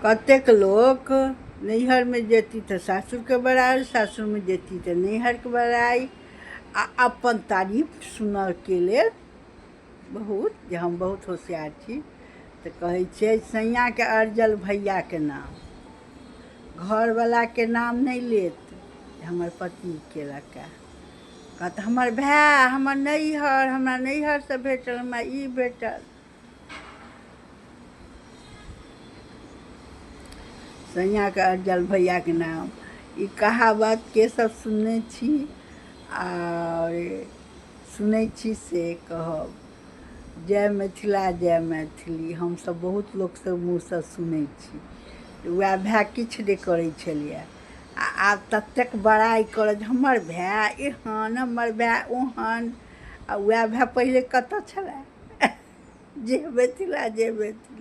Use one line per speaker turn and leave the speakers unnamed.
कतेक लोक नैहरमे जेती तऽ सासुरके बड़ाइ, सासुरमे जेती तऽ नैहरके बड़ाइ, आ अपन तारीफ सुनऽके लेल बहुत जे हम बहुत होशियार छी। तऽ कहै छियै, सैयाँके अरजल भैयाके नाम, घरवलाके नाम नहि लेत। हमर पति केलक, कहत हमर भाय, हमर नैहर, हमरा नैहरसँ भेटल, हमरा ई भेटल। सैयाँके अरजल भैयाके नाम, ई कहावत के सब सुनने छी आओर सुनै छी से कहब। जय मिथिला, जय मैथिली। हमसब बहुत लोकसँ मुँहसँ सुनै छी। वएह भाय किछु नहि करै छलियै आ आब ततेक बड़ाइ करत, हमर भाय एहन, हमर भाय ओहन। आ वएह भाय पहिले कतऽ छलै? जय मिथिला, जय मैथिली।